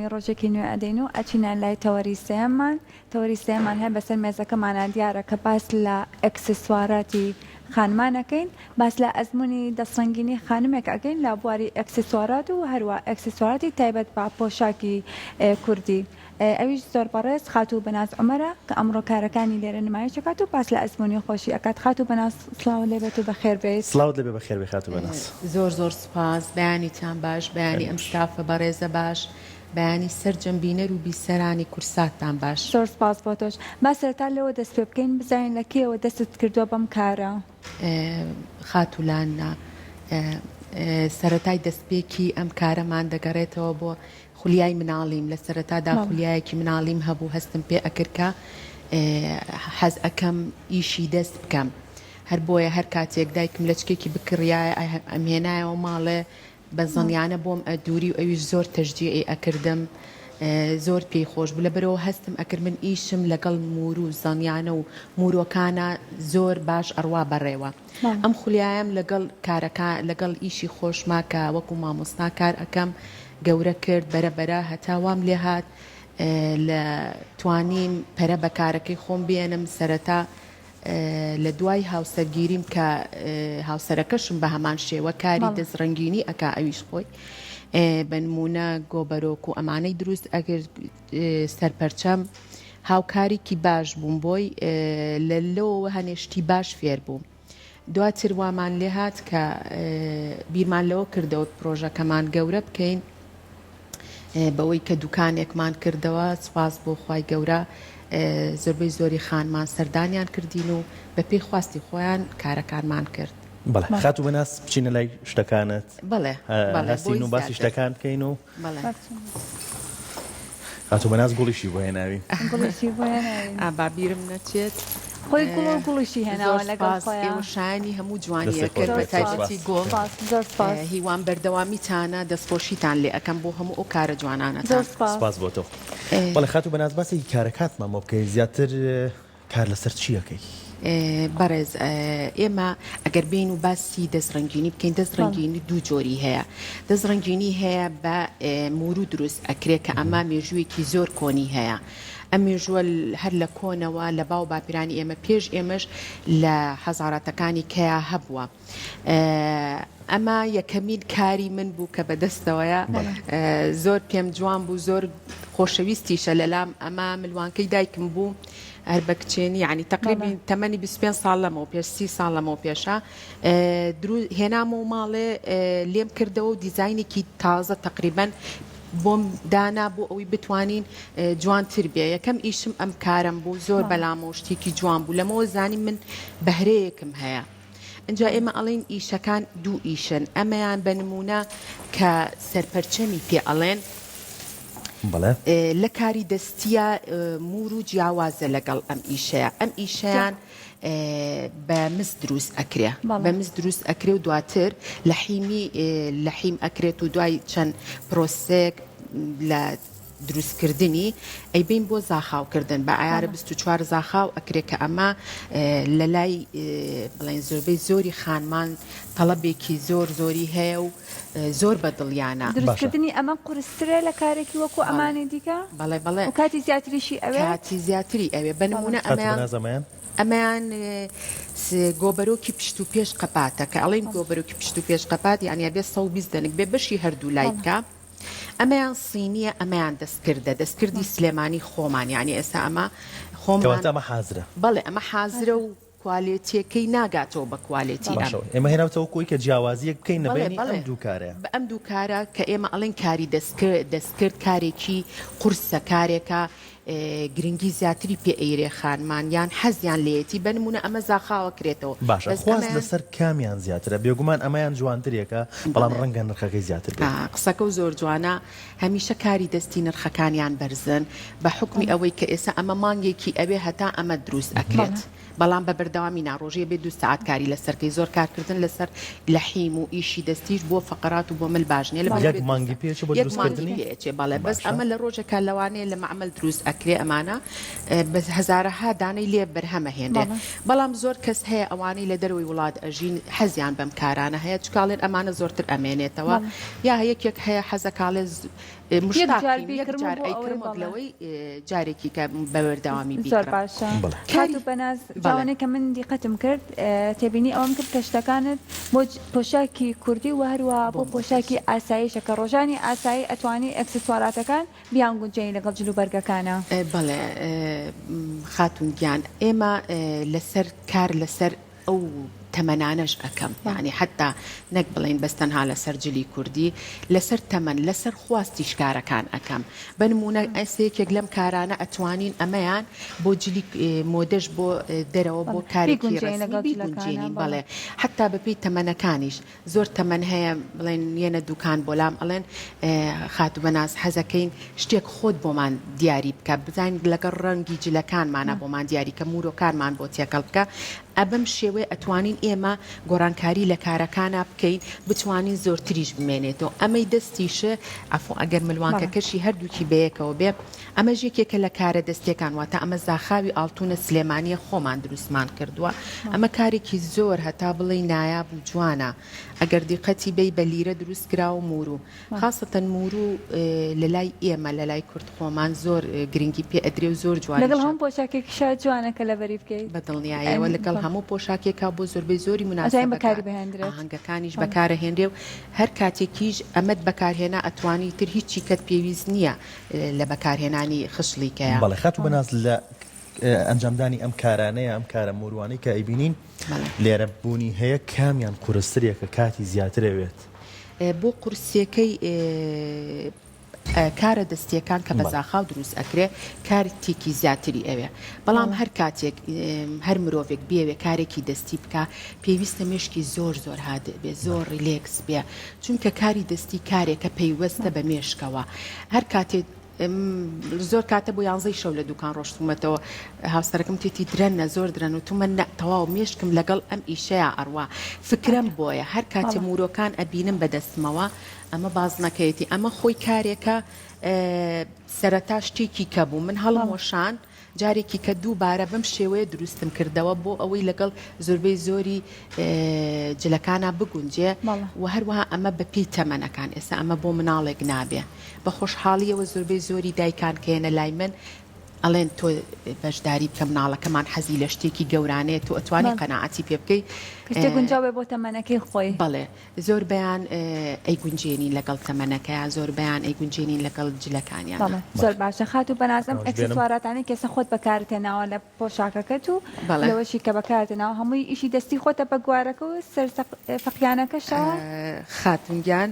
پەیانی ڕۆژێکی نوێ ئەدەین و ئەچینە لای تەوەری سێیەممان، تەوەری سێیەممان هەیە بەسەر مێزەکەمانا دیارە کە باس لە ئێکسسوارەتی خانمان ئەکەین، باس لە ئەزموونی دەستڕەنگینی خانمێک ئەکەین لە بواری ئێکسسوارات و هەروا ئێکسسوارەتی تایبەت بە پۆشاکی کوردی. ئەویش زۆر بەڕێز خاتوو بەناز عومەرە کە ئەمڕۆ کارەکانی لێرە نمایش ئەکات و باس لە ئەزموونی خۆشی ئەکات. خاتوو بەناز سڵاوت لێ بێت و بەخێر بێیت. سڵاوت لێ بێ بەخێر بێی خاتوو بەناز. زۆر زۆر سوپاس بەیانیتان باش بەیانی ئەم ستافە بەڕێزە باش بەیانی سەرجەم بینەر و بیسەرانی کورساتتان باش. زۆر سوپاس بۆ تۆش. با سەرەتا لەوە دەست پێ بکەین بزانین لە کەیەوە دەستت کردووە بەم کارە؟ خاتوو لاننا سەرەتای دەستپێکی ئەم کارەمان دەگەڕێتەوە بۆ خولیای مناڵیم، لە سەرەتادا خولیایەکی مناڵیم هەبوو هەستم پێ ئەکرد کە حەز ئەکەم ئیشی دەست بکەم هەر بۆیە هەر کاتێک دایکم لەچکێکی بکڕیایە ئەمهێنایەوە ماڵێ بە زەنیانە بۆم ئەدووری و ئەویش زۆر تەشجیعی ئەکردم زۆر پێی خۆش بوو لەبەرئەوە هەستم ئەکرد من ئیشم لەگەڵ موورو زەنیانە و موورۆکانە زۆر باش ئەڕوا بەڕێوە. ئەم خولیایەم لەگەڵ کارەکا لەگەڵ ئیشی خۆشما کە وەکو مامۆستا کار ئەکەم گەورە کرد بەرە بەرە هەتا وام لێهات لە توانیم پەرە بە کارەکەی خۆم بێنم سەرەتا لە دوای هاوسەرگیریم کە هاوسەرەکەشم بە هەمان شێوە کاری دەست ڕەنگینی ئەکا ئەویش خۆی بە نمونە گۆبەرۆک و ئەمانەی دروست ئەگرت سەرپەرچەم هاوکاریکی باش بووم بۆی لە لەوەوە هەنێ شتی باش فێر بووم دواتر وامان لێهات کە بیرمان لەوە کردەوە پرۆژەکەمان گەورە بکەین بەوەی کە دوکانێکمان کردەوە سوپاس بۆ خوای گەورە زۆربەی زۆری خانمان سەردانیان کردین و بەپێی خواستی خۆیان کارەکانمان کرد. بەڵێ خاتوو بەناز بچینە لای شتەکانت بەڵێ بەڵێ هەستین و باسی شتەکان بکەین و بەڵێ. خاتوو بەناز گوڵیشی بۆ هێناوین. گوڵیشی بۆ هێناوین. ئا با بیرم نەچێت. خۆی گوڵ و گوڵیشی هێناوە زۆر لەگەڵ سپاس خۆیا. ئێوە شایەنی هەموو دەستت جوانیەکن خۆش بە بێت زۆر تایبەتی سپاس. گوڵ. سپاس زۆر سپاس. هیوام بەردەوامیتانە دەستخۆشیتان لێ ئەکەم بۆ هەموو ئەو کارە جوانانەتان. زۆر سپاس. سپاس بۆ تۆ. بەڵێ خاتوو بەناز باسێکی کارەکاتمان بۆ بکەی زیاتر کار لەسەر چی ئەکەی؟ بەڕێز ئێمە ئەگەر بێین و باسی دەست ڕەنگینی بکەین دەست ڕەنگینی دوو جۆری هەیە دەست ڕەنگینی هەیە بە مورو دروست ئەکرێ کە ئەمە مێژوویەکی زۆر کۆنی هەیە ئەم مێژووە هەر لە کۆنەوە لە باو باپیرانی ئێمە پێش ئێمەش لە حەزاراتەکانی کەیا هەبووە ئەمە یەکەمین کاری من بوو کە بەدەستەوەیە زۆر پێم جوان بوو زۆر خۆشەویستیشە لەلام ئەمە ملوانکەی دایکم بوو هەر بە کچێنی یعنی تقریبی تەمەنی 25 ساڵ لەمەوە پێش سی ساڵ لەمەوە پێشە هێنامەوە ماڵێ لێم کردەوە و دیزاینێکی تازە تقریبان بۆم دانا بۆ ئەوەی بتوانین جوانتر بێ یەکەم ئیشم ئەم کارم بوو زۆر بەلامەوە شتێکی جوان بوو لەمەوە زانی من بەهرەیەکم هەیە ئینجا ئێمە ئەڵێین ئیشەکان دوو ئیشن ئەمەیان بە نموونە کە سەرپەرچەمی پێ ئەڵێن بەڵێ. لە کاری دەستیە موور و جیاوازە لەگەڵ ئەم ئیشەیە ئەم ئیشەیان بە مس دروست ئەکرێ بە مس دروست ئەکرێ و دواتر لەحیمی لەحیم ئەکرێت و دوای چەند پرۆسەیەک لە دروستکردنی ئەیبەین بۆ زاخاوکردن بە عەیارە 24 زاخاو ئەکرێ کە ئەمە لە لای بڵێن زۆربەی زۆری خانمان تەڵەبێکی زۆر زۆری هەیە و زۆر بە دڵیانە. دروستکردنی ئەمە قورسترە لە کارێکی وەکو ئەمانی دیکە؟ بەڵێ بەڵێ. و کاتی زیاتریشی ئەوێ؟ کاتی زیاتری ئەوێ بە نموونە ئەمەیان ئەمەیان گۆبەرۆکی پشت و پێش قەپاتە کە ئەڵێین گۆبەرۆکی پشت و پێش قەپات یانی ئەبێ 120 دەنک بێ بەشی هەردوو لای بکا. ئەمەیان صینیە ئەمەیان دەستکردە دەستکردی سلێمانی خۆمان یانی ئێستا ئەمە خۆمان کەواتە ئەمە حازرە. بەڵێ ئەمە حازرە و کوالێتیەکەی ناگاتەوە بە کوالێتی ئەم. باشە ئێمە هێناوتە وەکو ئەوەی کە جیاوازیەک بکەین لە بەڵێ بەینی بەڵێ ئەم دوو کارەیە. بە ئەم دوو کارە کە ئێمە ئەڵێین کاری دەستکرد دەستکرد کارێکی قورسە کارێکە گرنگی زیاتری پێ ئەیرێ خانمان یان حەزیان لێیەتی بە نمونە ئەمە زاخاوە کرێتەوە باشە بەس خواست ئەمەیان لەسەر کامیان زیاترە بێگومان ئەمەیان جوانترێکە بەڵام بەڵێ ڕەنگە نرخەکەی زیاتر بێت. قسەکەو زۆر جوانە هەمیشە کاری دەستی نرخەکانیان بەرزن بە حوکمی ئەوەی کە ئێسا ئەمە مانگێکی ئەوێ هەتا ئەمە دروست ئەکرێت بەڵام بە بەردەوامی نا ڕۆژێ بێ دوو سەعات کاری لەسەر کەی زۆر کارکردن لەسەر لەحیم و ئیشی دەستیش بۆ فەقەرات و بۆ مل باش نیە لەبەر یەک ئەوەی مانگی پێ ئەچێ بۆ یەک دروست مانگی کردنی؟ پێ ئەچێ بەڵێ بەس باشە. ئەمە لە ڕۆژێکا لەوانەیە لە مەعمەل دروست ئەکرێ ئەمانە بە هەزارەها دانەی لێ بەرهەم ئەهێنرێ بەڵام زۆر کەس هەیە ئەوانەی لە دەرەوەی وڵات ئەژین حەزیان بەم کارانە هەیە چونکە ئەڵێن ئەمانە زۆرتر ئەمێنێتەوە یا یەکێک هەیە حەزەکا ئەڵێ. مشتاقیم یەک جار ئەیکڕم وەک لەوەی جارێکی کە بە بەردەوامی زۆر بیکڕم. باشە بەڵێ. کاری خاتوو بەناز بەڵێ. جاوەنەی کە من دیقەتم کرد تێبینی ئەوەم کرد کە شتەکانت بۆ پۆشاکی کوردی و هەروەها بۆ بۆ مۆدەش. پۆشاکی ئاساییشە کە ڕۆژانی ئاسایی ئەتوانی ئێکسسواراتەکان بیانگونجێنی لەگەڵ جلوبەرگەکانا. بەڵێ خاتوون گیان ئێمە لەسەر کار لەسەر ئەو تەمەنانەش ئەکەم یانی حەتا نەک بڵێین بەس تەنها لەسەر جلی کوردی لەسەر تەمەن لەسەر خواستیش کارەکان ئەکەم بە نموونە ئێستا یەکێک لەم کارانە ئەتوانین ئەمەیان بۆ جلی مۆدەش بۆ دەرەوە بۆ کارێکی ڕەسمی بیگونجێنین بەڵێ حەتا بەپێی تەمەنەکانیش زۆر تەمەن هەیە بڵێن یەنە دوکان بۆلام ئەڵێن خاتوو بەناز حەزەکەین شتێک خۆت بۆمان دیاری بکە بزانین لەگەڵ ڕەنگی جلەکانمانە بۆمان دیاری کە مورۆکانمان بۆ تێکەڵ بکە ئەبەم شێوەیە ئەتوانین ئێمە گۆڕانکاری لە کارەکانا بکەین بتوانین زۆرتریش بمێنێتەوە ئەمەی دەستیش عەفو ئەگەر ملوانکەکەشی هەردووکی بەیەکەوە بێ ئەمەش یەکێکە لە کارە دەستیەکان واتە ئەمە زاخاوی ئاڵتونە سلێمانیە خۆمان دروستمان کردووە ئەمە کارێکی زۆر هەتا بڵێی نایاب و جوانە ئەگەر دیقەتی بەی بە لیرە دروست کراوە مورو خاسەتەن مورو لە لای ئێمە لە لای کورد خۆمان زۆر گرنگی پێ ئەدرێ و زۆر لەگەڵ جوانیشە. هەموو پۆشاکێکیشا جوانە کە لەبەری بکەیت. بە دڵنیایەوە لەگەڵ هەموو پۆشاکێکا بۆ زۆربەی زۆری ئەتوانی بەکاری موناسەبەکان بهێندرێت. ئاهەنگەکانیش بەکارەهێنرێ و هەر کاتێکیش ئەمەت بەکارهێنا ئەتوانی تر هیچی کەت پێویست نیە لە بەکارهێنانی خشڵی کەیە. بەڵێ خاتوو بەناز لە ئەنجامدانی ئەم کارانەیە ئەم کارە موروانەی کە ئەیبینین لێرە بوونی هەیە کامیان قورسترە کە کاتی زیاتر ئەوێت؟ بۆ قورسیەکەی کارە دەستیەکان کە بە زاخاو دروست ئەکرێ کارتێکی زیاتری ئەوێ بەڵام هەر کاتێک هەر مرۆڤێک بیەوێ کارێکی دەستی بکا پێویستە مێشکی زۆر زۆر هادئ بێ زۆر ڕیلێکس بێ چونکە کاری دەستی کارێکە پەیوەستە بە مێشکەوە هەر کاتێ زۆر کاتە بۆ یانزەی شەو لە دوکان ڕۆشتومەتەوە هاوسەرەکەم تێتی درەنە زۆر درەن و تومە نە تەواو مێشکم لەگەڵ ئەم ئیشەیە ئەڕوا فکرم بۆیە هەر کاتێ مورۆکان ئەبینم بەدەستمەوە ئەمە بازنەکەیەتی ئەمە خۆی کارێکە سەرەتا شتێکی کە بوو من هەڵم وەشان جارێکی کە دووبارە بەم شێوەیە دروستم کردەوە بۆ ئەوەی لەگەڵ زۆربەی زۆری جلەکانا بگونجێ و هەروەها ئەمە بە پێی تەمەنەکان ئێستا ئەمە بۆ مناڵێک نابێ بە خۆشحاڵیەوە زۆربەی زۆری دایکان کە یەنە لای من ئەڵێن تۆ بەشداری بکە مناڵەکەمان حەزی لە شتێکی گەورانەیە تۆ ئەتوانی قەناعەتی پێ بکەی شتێک گونجاو بێ بۆ تەمەنەکەی خۆی. بەڵێ زۆربەیان ئەیگونجێنین لەگەڵ تەمەنەکەیان زۆربەیان ئەیگونجێنین لەگەڵ جلەکانیان. بەڵێ زۆر باشە خاتوو بەناز ئەم ئێکسسواراتانەی کە ئێستا خۆت بەکارت هێناوە لە پۆشاکەکەت و لەوەشی کە بەکارت هێناوە هەمووی ئیشی دەستی خۆتە بە گوارەکە و سەر فەقیانەکەشەوە؟ خاتوون گیان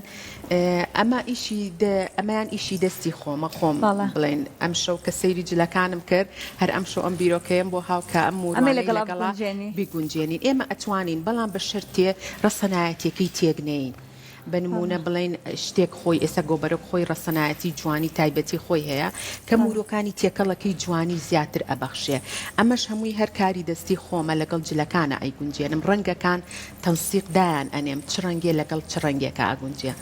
ئەمە ئیشی ئەمەیان ئیشی دەستی خۆمە خۆم بڵێن ئەمشەو کە سەیری جلەکانم کرد هەر ئەمشەو ئەم بیرۆکەیەم بۆ هاو کە ئەم موروانەی لەگەڵا بیگونجێنین ئێمە ئەتوانین بەڵام بە شەرتێ ڕەسەنایەتیەکەی تێک نەیین بە نموونە بڵێین شتێک خۆی ئێستا گۆبەرۆک خۆی ڕەسەنایەتی جوانی تایبەتی خۆی هەیە کە مورۆکانی تێکەڵەکەی جوانی زیاتر ئەبەخشێ ئەمەش هەمووی هەر کاری دەستی خۆمە لەگەڵ جلەکانا ئەیگونجێنم ڕەنگەکان تەنسیق دایان ئەنێم چ ڕەنگێ لەگەڵ چ ڕەنگێکا ئەگونجێ.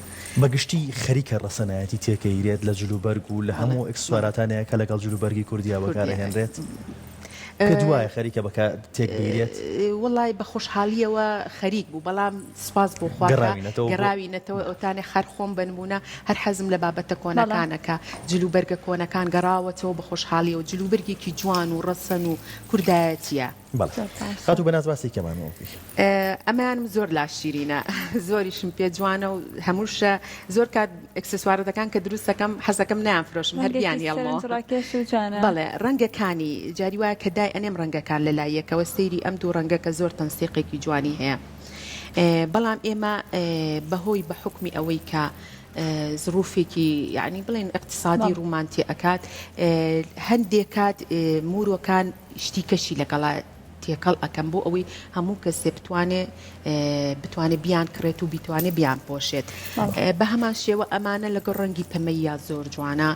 بە گشتی خەریکە ڕەسەنایەتی تێکەیرێت لە جلوبەرگ و لە هەموو ئێکسسواراتانەیە کە لەگەڵ جلوبەرگی کوردیا بەکارئەهێنرێت؟ پێت وایە خەریکە بەکار تێک بگرێت؟ وەڵای بە خۆشحاڵیەوە خەریک بوو بەڵام سوپاس بۆ خوا کە گەڕاوینەتەوە ئەوتانێ خەر خۆم بە نموونە هەر حەزم لە بابەتە کۆنەکانە کە جلوبەرگە کۆنەکان گەڕاوەتەوە بە خۆشحاڵیەوە جلوبەرگێکی جوان و ڕەسەن و کوردایەتیە. بەڵێ خاتوو بەناز باسی کەمانەوە بکەی. ئەمەیانم زۆر لا شیرینە زۆریشم پێ جوانە و هەمووشە زۆر کات ئێکسسوارەتەکان کە دروست دەکەم حەزەکەم نایان فرۆشم هەر بیان هێڵمەوە بەڵێ ڕەنگەکانی جاری وایە کە دای ئەنێم ڕەنگەکان لە لای یەکەوە سەیری ئەم دوو ڕەنگە کە زۆر تەنسیقێکی جوانی هەیە بەڵام ئێمە بەهۆی بە حوکمی ئەوەی کە زڕوفێکی یعنی بڵێن اقتصادی ڕوومان تێ ئەکات هەندێک کات مورۆکان شتی کەشی لەگەڵا تێکەڵ ئەکەم بۆ ئەوەی هەموو کەسێ بتوانێ بتوانێ بیان کڕێت و بیتوانێ بیان پۆشێت بە هەمان شێوە ئەمانە لەگەڵ ڕەنگی پەمەییا زۆر جوانە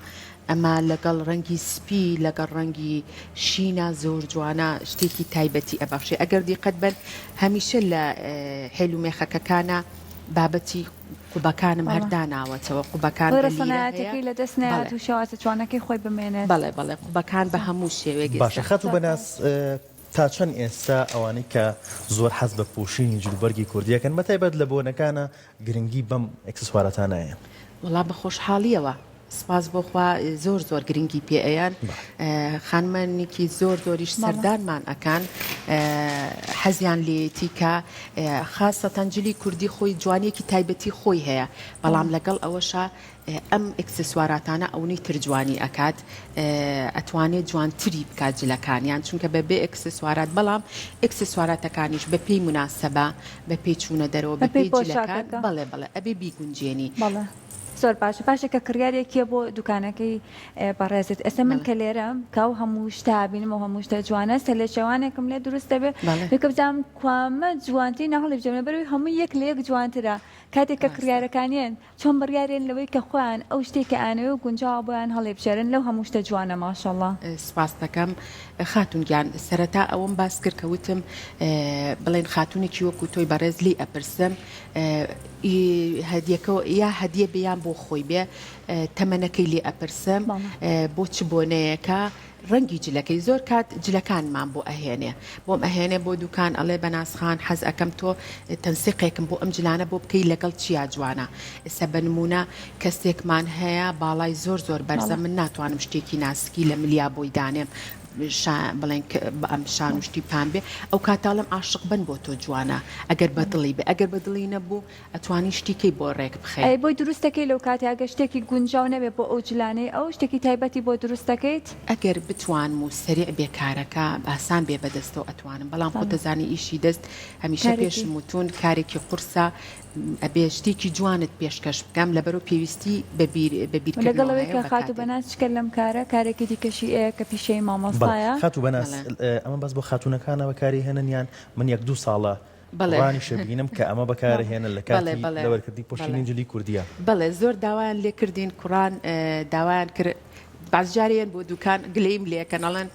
ئەمە لەگەڵ ڕەنگی سپی لەگەڵ ڕەنگی شینا زۆر جوانە شتێکی تایبەتی ئەبەخشێ ئەگەر دیقەت بن هەمیشە لە حێل و مێخەکەکانە بابەتی قوبەکانم هەر داناوەتەوە قوبەکان بە ڕەسەنایەتەکەی لە دەست نەیات و شێوازە جوانەکەی خۆی بمێنێت. بەڵێ بەڵێ قوبەکان بە هەموو شێوەیەک ئێستا. باشە خاتوو بەناز تا چەند ئێستا ئەوانەی کە زۆر حەز بە پۆشینی جلوبەرگی کوردی ئەکەن بە تایبەت لە بۆنەکانا گرنگی بەم ئێکسسواراتانە ئەیەن؟ وەڵا بە خۆشحاڵیەوە. سپاس بۆ خوا زۆر زۆر گرنگی پێ ئەیەن خانمانێکی زۆر زۆریش سەردانمان ئەکان حەزیان لێیەتی کە خاسەتەن جلی کوردی خۆی جوانیەکی تایبەتی خۆی هەیە بەڵام لەگەڵ ئەوەشا ئەم ئێکسسواراتانە ئەونەی تر جوانی ئەکات ئەتوانێت جوانتری بکات جلەکانیان چونکە بە بێ ئێکسسوارات بەڵام ئێکسسواراتەکانیش بە پێی موناسەبە بە پێی چوونە دەرەوە بە پێی جلەکان بەڵێ بەڵێ ئەبێ بیگونجێنی. بەڵێ زۆر باشە باشە کە کڕیارێکیە بۆ دوکانەکەی بەڕێزت ئێستا من کە لێرەم کە ئەو هەموو شتە بینم و هەموو شتە جوانە سەرلێشێوانێکم لێ دروست دەبێ کە بزانم کوامە جوانترینە هەڵیبژێرم لەبەرئەوەی هەمووی یەک لە یەک جوانترە کاتێک کە کڕیارەکانیان چۆن بڕیارێن لەوەی کە خۆیان ئەو شتەی کە ئەیانەوێ و گونجاوە بۆیان هەڵیبژێرن لەو هەموو شتە جوانە ماشەڵا. سپاست دەکەم خاتوون گیان سەرەتا ئەوەم باس کرد کە وتم بڵێن خاتوونێکی وەکو تۆی بەڕێز لێی ئەپرسم هەدیەکە یا هەدیە بێ یان بۆ خۆی بێ تەمەنەکەی لێ ئەپرسم بۆ چ بۆنەیەکە ڕەنگی جلەکەی زۆر کات جلەکانمان بۆ ئەهێنێ بۆم ئەهێنێ بۆ دوکان ئەڵێ بەناز خان حەز ئەکەم تۆ تەنسیقێکم بۆ ئەم جلانە بۆ بکەی لەگەڵ چیا جوانە ئێستا بە نمونە کەسێکمان هەیە باڵای زۆر زۆر بەرزە من ناتوانم شتێکی ناسکی لە ملیا بۆی دانێم شا بڵێن ئەم شان و شتی پان بێ ئەو کاتاڵم عاشق بن بۆ تۆ جوانە ئەگەر بەدڵی بێ ئەگەر بەدڵی نەبوو ئەتوانی شتی کەی بۆ ڕێک بخەی. ئەی بۆی دروست دەکەی لەو کاتەی ئەگەر شتێکی گونجاو نەبێ بۆ ئەو جلانەی ئەو شتێکی تایبەتی بۆ دروست دەکەیت؟ ئەگەر بتوانم و سەریع بێ کارەکە ئاسان بێ بەدەستەوە ئەتوانم بەڵام خۆت دەزانی ئیشی دەست هەمیشە پێشم وتون کارێکی قورسە ئەبێ شتێکی جوانت پێشکەش بکەم لەبەرو پێویستی بە بیر بە بیرکردنەوە لەگەڵ ئەوەی کە خاتوو بەناز چکە لەم کارە کارێکی دیکەشی ئەیە کە پیشەی مامۆستایە. خاتوو بەناز ئەمە بەس بۆ خاتوونەکانە بەکاری هێنن یان من یەک دوو ساڵە بەڵێ. ڕانیشە بینم کە ئەمە بەکارەهێنن لە بەڵێ کاتی بەڵێ لەبەرکردنی بەڵێ پۆشینی جلی کوردیە. بەڵێ زۆر داوایان لێ کردین کوڕان داوایان کرد باز جارێ یەن بۆ دوکان گلەییم لێ ئەکەن ئەڵێن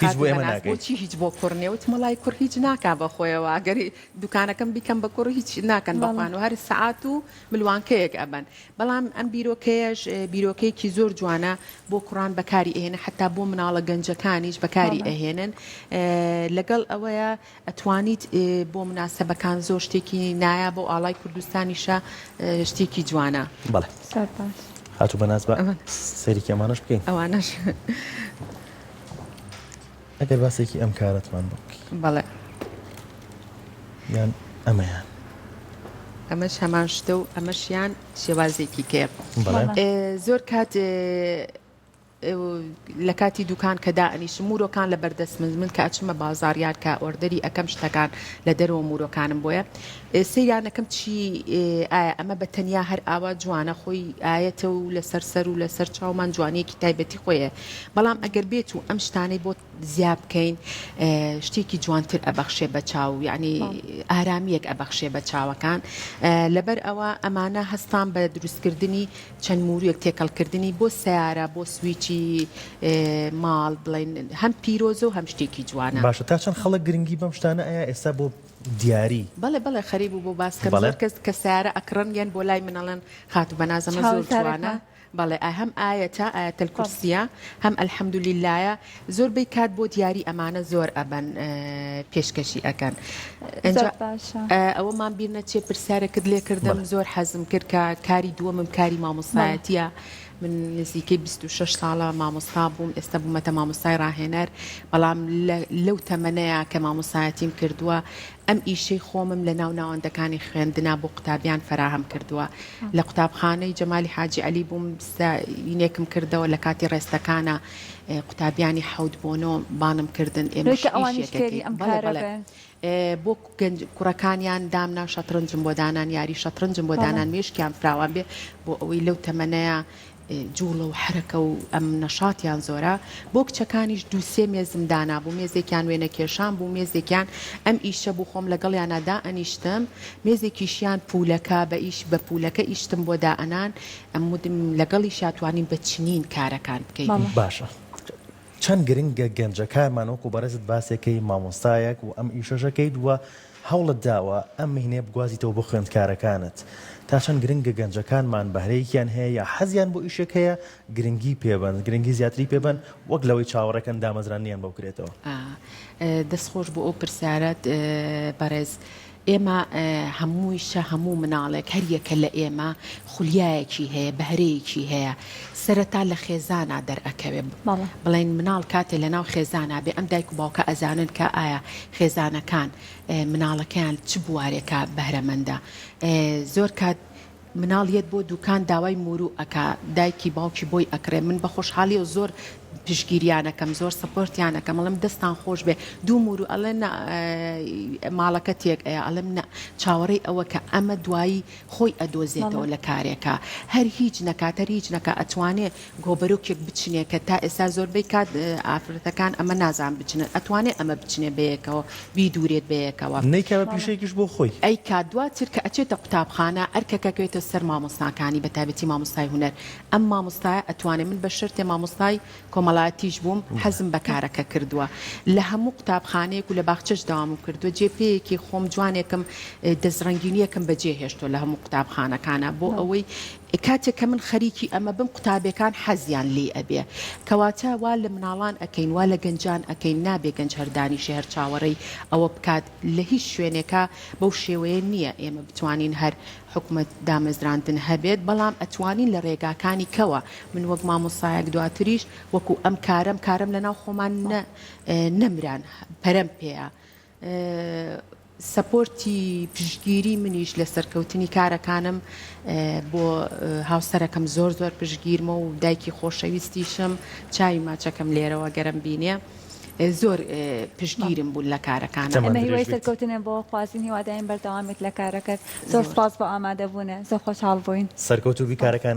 هیچ بۆ خاتوو ئێمە بەناز ناکەی. بۆچی هیچ بۆ کوڕ نیە وتم وەڵای کوڕ هیچ ناکا بە خۆیەوە ئەگەر دوکانەکەم بیکەم بە کوڕ هیچ ناکەن بە بەڵێ. خۆیان و هەر سەعات و ملوانکەیەک ئەبەن بەڵام ئەم بیرۆکەیەش بیرۆکەیەکی زۆر جوانە بۆ کوڕان بەکاری ئەهێنن حەتا بۆ مناڵە گەنجەکانیش بەکاری بەڵێ. ئەهێنن لەگەڵ ئەوەیە ئەتوانیت بۆ مناسەبەکان زۆر شتێکی نایابە و ئاڵای کوردستانیشە شتێکی جوانە. بەڵێ زۆر باش. خاتوو بەناز با سەیرێکی ئەمانەش بکەین. ئەوانەش. ئەگەر باسێکی ئەم کارەتمان بۆ بکەی. بەڵێ. یان ئەمەیان. ئەمەش هەمان شتە و ئەمەشیان شێوازێکی کەیە. بەڵێ. زۆر کات لە کاتی دوکان کە دائەنیشم مورۆکان لە بەردەست من من کە ئەچمە بازاڕ یان کە order ی ئەکەم شتەکان لە دەرەوە مورۆکانم بۆیە سەیریان ئەکەم چی ئایا ئەمە بە تەنیا هەر ئاوا جوانە خۆی ئایەتە و لەسەر سەر و لەسەر چاومان جوانیەکی تایبەتی خۆی هەیە بەڵام ئەگەر بێت و ئەم شتانەی بۆ زیا بکەین شتێکی جوانتر ئەبەخشێ بە چاو یعنی ئارامیەک ئەبەخشێ بە چاوەکان لەبەر ئەوە ئەمانە هەستان بە دروستکردنی چەند مورویەک تێکەڵکردنی بۆ سەیارە بۆ سویچی ماڵ بڵێن هەم پیرۆزە و هەم شتێکی جوانە. باشە تا چەند خەڵک گرنگی بەم شتانە ئەیا ئێستا بۆ دیاری؟ بەڵێ بەڵێ خەریک بوو بۆ باس کەم زۆر کەس کە سەیارە ئەکڕن یەن بۆ لای من ئەڵێن خاتوو بەناز ئەمە زۆر جوانە بەڵێ هەم ئایەتە ئایەتە الکورسیە هەم الحمدللەیە زۆر بەی کات بۆ دیاری ئەمانە زۆر ئەبەن پێشکەشی ئەکەن زۆر باشە. ئەوەمان بیر نەچێ پرسیارێکت لێ کردم زۆر حەزم کرد کە کاری دووەمم کاری مامۆستایەتیە من نزیکەی 26 ساڵە مامۆستا بووم ئێستا بوومەتە مامۆستای ڕاهێنەر بەڵام لەو تەمەنەیە کە مامۆستایەتیم کردووە ئەم ئیشەی خۆمم لە ناو ناوەندەکانی خوێندنا بۆ قوتابیان فەراهەم کردووە. لە قوتابخانەی جەمالی حاجی عەلی بووم، ساینێکم کردەوە لە کاتی ڕێستەکانا قوتابیانی حەوت بۆ نۆ بانم کردن ئێمەش لۆی کە ئەوانیش ئیشێک فێری ئەکەین. ئەم بەڵێ کارە بەڵێ. بن. بۆ گەنج کوڕەکانیان دامنا شەتڕنجم بۆ دانان، یاری شەتڕنجم بۆ بەڵێ. دانان مێشکیان فراوان بێ بۆ ئەوەی لەو تەمەنەیا جوڵە و حەرەکە و ئەم نەشاتیان زۆرە، بۆ کچەکانیش دوو سێ مێزم دانابوو، مێزێکیان وێنەکێشان بوو، مێزێکیان ئەم ئیشە بوو، خۆم لەگەڵیانا دائەنیشتم، مێزێکیشیان پوولەکە بە ئیش بە پوولەکە ئیشتم بۆ دائەنان، ئەموتم لەگەڵیشیا توانیم بە چنین کارەکان بکەین. باشە چەند گرنگە گەنجەکانمان وەکو بەڕێزت باسێکەی مامۆستایەک و ئەم ئیشەش ئەکەیت و هەوڵت داوە ئەم مهنەیە بگوازیتەوە بۆ خوێندکارەکانت تا چەند گرنگە گەنجەکانمان بەهرەیەکیان هەیە یا حەزیان بۆ ئیشێک هەیە گرنگی پێبەن گرنگی زیاتری پێبەن وەک لەوەی چاوەڕێکەن دامەزراندنیان بۆ بکرێتەوە. دەست خۆش بۆ ئەو پرسیارەت بەڕێز. ئێمە هەموویشە هەموو مناڵێک هەر یەکە لە ئێمە خولیایەکی هەیە بەهرەیەکی هەیە سەرەتا لە خێزانا دەرئەکەوێ بڵێن مناڵ کاتێ لە ناو خێزانا بێ ئەم دایک و باوکە ئەزانن کە ئایا خێزانەکان مناڵەکەیان چ بوارێکا بەهرەمەندە زۆر کات مناڵ یەت بۆ دوکان داوای موروو ئەکا دایکی باوکی بۆی ئەکڕێ من بە خۆشحاڵیەوە زۆر پشتگیریان ئەکەم زۆر support یان ئەکەم ئەڵێم دەستان خۆش بێ دوو موروو ئەڵێ نا ماڵەکە تێک ئەیا ئەڵێم نا چاوەڕێی ئەوە کە ئەمە دوایی خۆی ئەدۆزێتەوە لە کارێکا هەر هیچ نەکات هەر هیچ نەکا ئەتوانێ گۆبەرۆکێک بچنێ کە تا ئێستا زۆربەی کات ئافرەتەکان ئەمە نازان بچنن ئەتوانێ ئەمە بچنێ بەیەکەوە بیدورێت بەیەکەوە. نەیکا بە پیشەیەکیش بۆ خۆی. ئەیکات دواتر کە ئەچێتە قوتابخانە ئەرکەکە ئەکەوێتە سەر مامۆستاکانی بە تایبەتی مامۆستای هونەر ئەم مامۆستایە ئەتوانێ من بە شەرتێ مامۆستای کۆمەڵایەتیش بووم حەزم بە کارەکە کردووە لە هەموو قوتابخانەیەک و لە باخچەش دەوامم کردووە جێ پێیەکی خۆم جوانێکم دەستڕەنگینیەکم بەجێ هێشتووە لە هەموو قوتابخانەکانا بۆ ئەوەی کاتێک کە من خەریکی ئەمە بم قوتابێکان حەزیان لێی ئەبێ کەواتە وا لە مناڵان ئەکەین وا لە گەنجان ئەکەین نابێ گەنج هەر دانیشێ هەر چاوەڕێی ئەوە بکات لە هیچ شوێنێکا بەو شێوەیە نییە ئێمە بتوانین هەر حکومەت دامەزراندن هەبێت بەڵام ئەتوانین لە ڕێگاکانی کەوە من وەک مامۆستایەک دواتریش وەکو ئەم کارەم کارەم لەناو خۆمان نە نەمران پەرەم پێیە support ی پشتگیری منیش لە سەرکەوتنی کارەکانم بۆ هاوسەرەکەم زۆر زۆر پشتگیرمە و دایکی خۆشەویستیشم چاوی ماچەکەم لێرەوە گەرم بینێ زۆر پشتگیرم بوون لە کارەکانم. ئێمە هیوای سەرکەوتنت بۆ خوازین هیوادارین بەردەوام بیت لە کارەکەت زۆر سوپاس بۆ ئامادەبوونت زۆر خۆشحاڵ بووین. سەرکەوتوو بی کارەکانت.